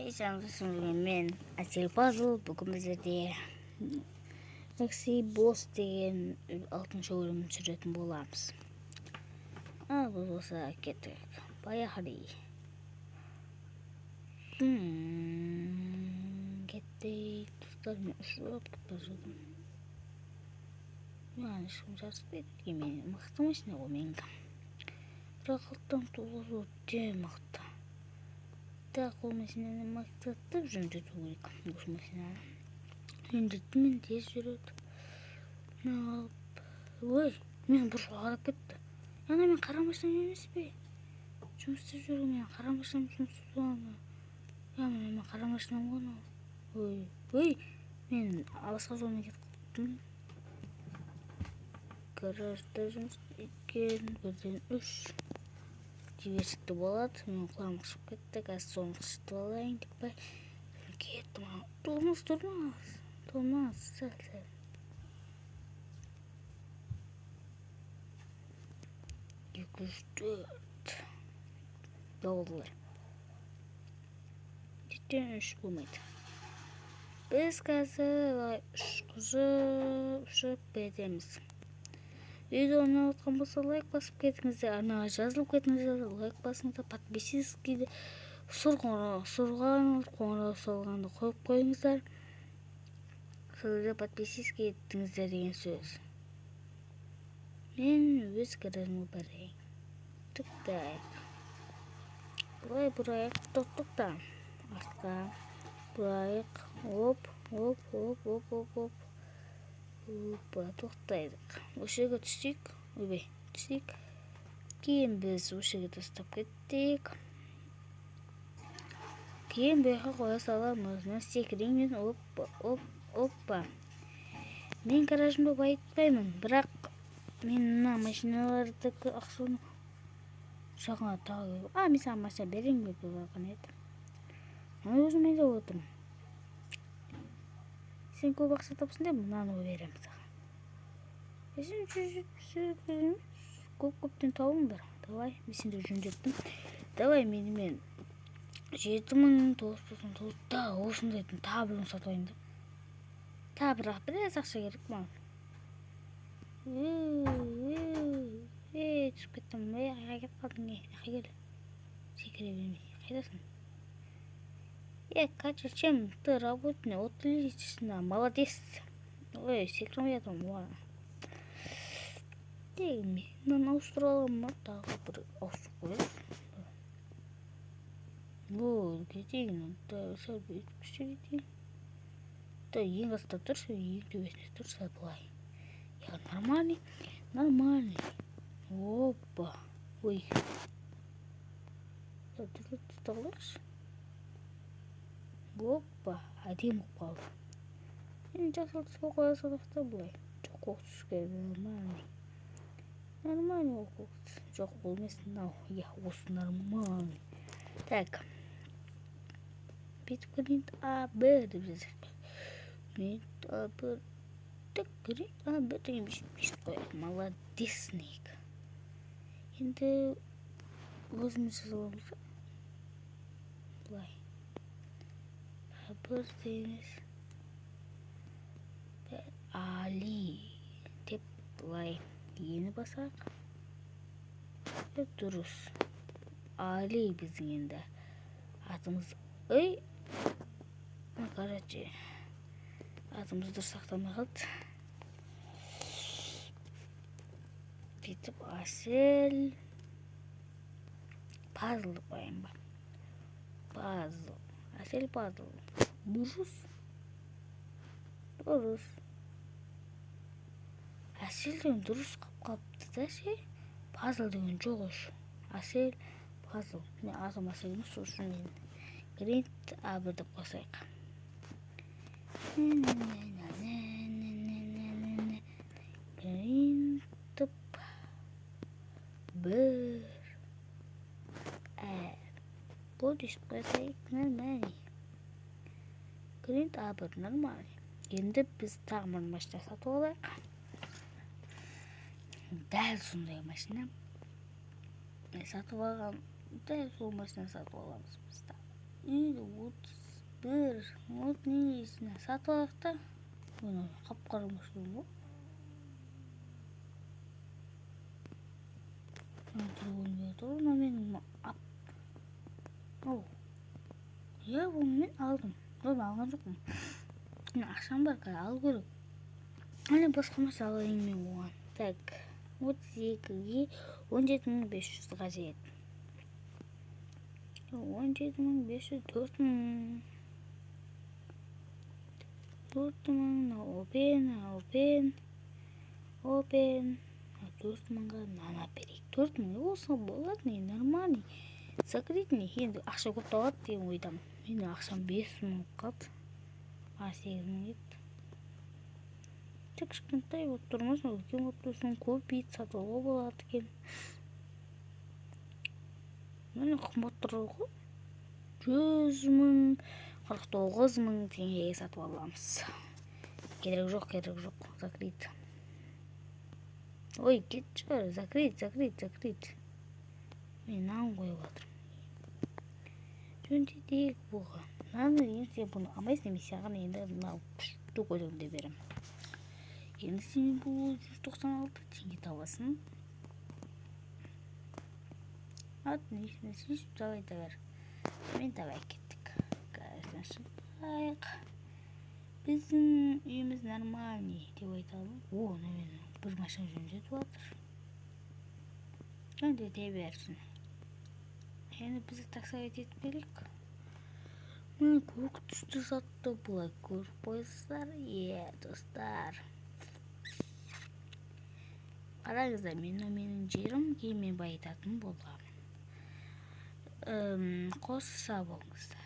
Hey, мен Әсел Пазл. Бүгін біздерде Такси Босс деген 6-шы бөлімін түсіретін боламыз. Бұл болса кеттік. Поехали. Кеттік. Достар, мен ұшып кетіп бара жатырмын. Маған ешкім жарыспайды, өйткені мен мықты машина ғой менікі. Бірақ 6-9 өте мықты. Так, ол машинаны мықтатып жөндету керек. Осы машинаны жөндетті, мен тез жүреді. Алып, ой, мен бір жоғарып кетті. Ана мен қара машинам емес пе? Жұмыс істеп жүрген мен қара машинам жұмыс істеп тұрған. Я, міне мен қара машинам ғой анау. Ой, ой, мен басқа жолмен кетіп қалыппын. Гаражда жұмыс істеген бірден 3 диверсикті болады. Мен құлағым қышып кетті. Қазір соны қышытып алайын деп па. Кеттім. Тормоз, тормоз, тормоз, сәл, сәл. 2, 3, 4. Доллар. Жетіден 3 болмайды. Біз қазір ұшқызып ұшып кетеміз. Видео ұнап жатқан болса лайк басып кетіңіздер, арнаға жазылып кетіңіздер, лайк басыңыздар, подписчикті сұр қоңырау, қоңырау соғылғанды қойып қойыңыздар. Сол жерде подписчик еттіңіздер деген сөз. Мен өз гаражыма барайын. Тоқтайық. Былай бұрайық, тоқта. Артқа бұрайық. Оп, оп, оп, оп, оп, оп. Опа, тоқтайдық. Осы жерге түстік. Ойбай, түстік. Кейін біз осы жерге тастап кеттік. Кейін бұл жаққа қоя саламыз. Мына секірейін мен. Опа, оп, опа. Мен гаражымды байытпаймын, бірақ мен мына машиналарды ақшаны жағына тағы. А, мен саған машина берейін деп ойлаған едім. Мен өзім де отырмын. Сен көп ақша тапсың деп мынаны беремін саған. Сен 178 көп көптен табыңдар. Давай, мен сенді жөндеттім. Давай менімен 7999 да осындайдың тағы біреуін сатып алайын да. Тағы бірақ біраз ақша керек маған. Түсіп кеттім. Қайда кетіп қалдың? Қайда кел? Секіре бермей. Қайдасың? Катя, чем ты работаешь? Отлично, молодец. Ой, секірмей жатырмын. Мен мынаны ауыстыра аламын ба? Тағы бір ауыстырып қояйық. Ой, кетейін. Сәл бүйтіп түсе кетейін. Ең астында тұршы, ең төбесінде тұрса былай. Я нормальный, нормальный. Опа. Ой. Тұра алайықшы. Опа, әдемі болып қалды. Енді жасыл түске қоя салайық та былай. Жоқ, көк түске нормальный. Нормальный ол көк түс. Жоқ, ол емес мынау. Иә, осы нормальный. Так. Бүйтіп көрейін. А, Б деп жазайық. Мен А, Б. Так, көрейін. А, Б деген бүйтіп қояйық. Молодец. Енді өзіміз жаза аламыз. Былай. Бір емес. Али деп былай ені басайық. Дұрыс. Али біздің енді атымыз. Ой, короче, атымыз дұрыс сақталмай қалды. Бүйтіп Әсел Пазл деп қояйын ба? Пазл. Әсел Пазл. Дұрыс. Дұрыс. Әсел деген дұрыс қалып қалыпты да ше. Пазл деген жоқ еш. Әсел Пазл. Мен атым Әсел емес, сол үшін мен Гринт А1 деп қосайық. Гринт 1 Р. Бұл өйстіп қойсайық, нормальный. Гринт А1 нормальный. Енді біз тағы бір машина сатып алайық. Дәл сондай машина. Мен сатып алған, дәл сол машина сатып аламыз біз тағы. Енді Бір, вот несіне сатып алайық та. Бұны қап-қара машина ғой. Мына түрі көрінбей отыр. Мына менің ау. Иә, оны мен алдым. Жоқ, мен алған жоқпын. Мен ақшам бар, қазір алу керек. Әне басқа машина алайын мен оған. Так, 32-ге 17 500 қажет. 17 500, 4 000. 4 000, опен, опен, опен. 4 000-ға мынаны әперейік. 4 000 болса болады, не нормальный. Закрытный. Енді ақша көп табады деген ойдамын. Менің ақшам 5 000 қалды. А, 8 000 еді. Тек кішкентай болып тұрмасын, үлкен болып тұрсын, көп ет сатып алуға болады екен. Міне қымбат тұр ғой. 100 000, 49 000 теңгеге сатып аламыз. Керек жоқ, керек жоқ. Закрыть. Ой, кетші, закрыть, закрыть, закрыть. Мен нан қойып жатырмын. Жөндетейік бұғы. Наны енді сен бұны алмайсың, мен саған енді мынау күшті көлігімді беремін. Енді сен бұл 196 теңге табасың. Отлично, шешіп давай, давай. Мен давай кеттік. Қазір шығайық. Біздің үйіміз нормальный деп айта аламын. О, мына бір машина жөндетіп жатыр. Жөндете берсін. Енді біз таксовать етіп келейік. Міне көк түсті затты былай көріп қойсыздар. Е, достар. Қараңыздар, менің жерім, кейін мен байытатын боламын. Қоса болыңыздар.